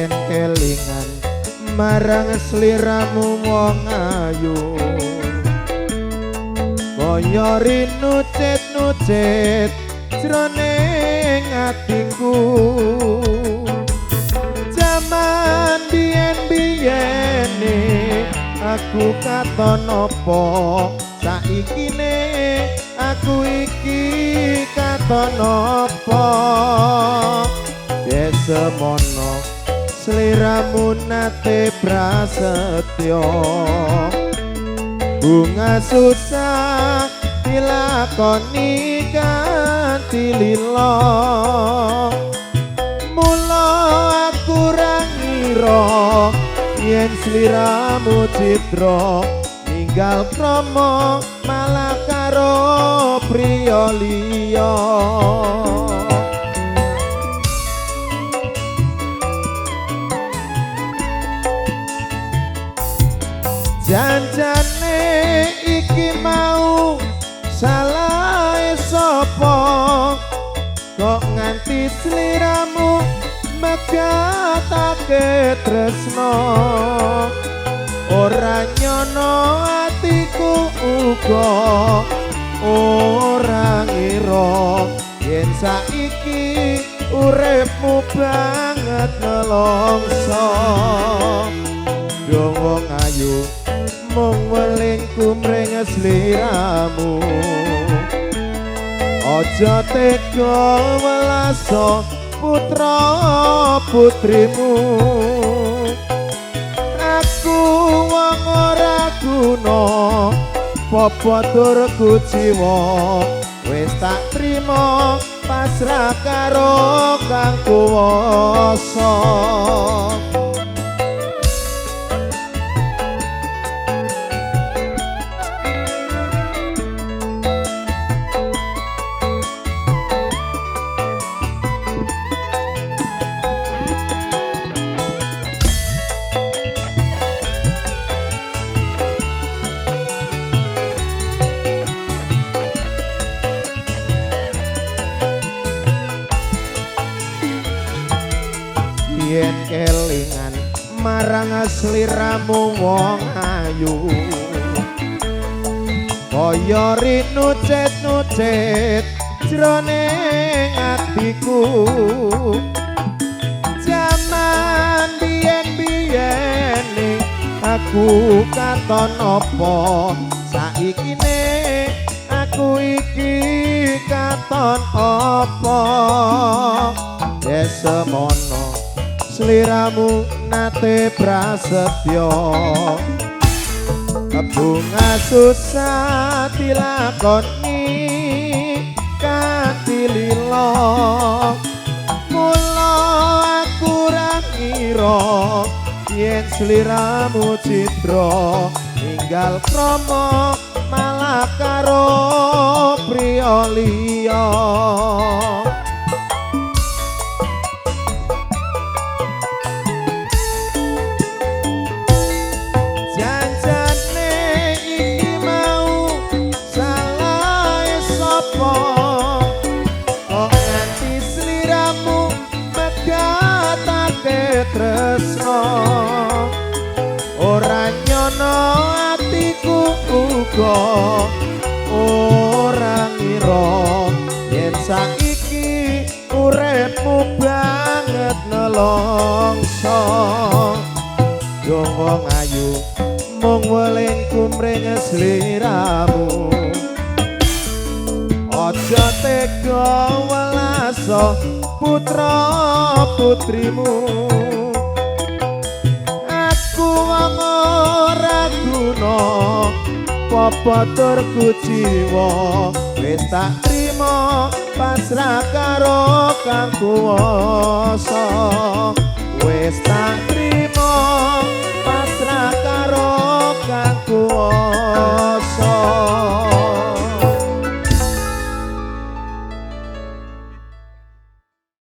Yen kelingan marang sliramu wong ayu, kaya rinucit-nucit jroning atiku. Jaman biyen-biyene aku katon apa, saikine aku iki katon apa. Desemono sliramu nate prasetyo, bunga susah dilakoni kanthi lila. Mula aku ra ngira yen sliramu cidra, ninggal krama malah karo priya liya. Janjane iki mau salah sapa, kok nganti sliramu megatake tresno. Ora nyono atiku uga ora ngira yen saiki uripmu banget nelongso. Yo wong ayu mung welingku mring sliramu, aja tega welaso putra putrimu. Aku wong ora guna popo tur kuciwa, wis tak trima pasrah karo kang kuwasa. Yen kelingan marang sliramu wong ayu, kaya rinucit-nucit jroning atiku. Jaman biyen-biyene aku katon apa, saikine aku iki katon apa. Desemono sliramu nate prasetyo, bunga susah dilakoni kanthi lila. Mula aku ra ngira yen sliramu cidra, ninggal krama malah karo priya liya. Tresno ora nyono atiku uga ora ngira yen saiki uripmu banget nelongso. Yo wong ayu mung welingku mring sliramu, aja tega welaso putra putrimu. Aku wong ora guna popo tur kuciwa, wis tak trima pasrah karo kang kuwasa. Wis tak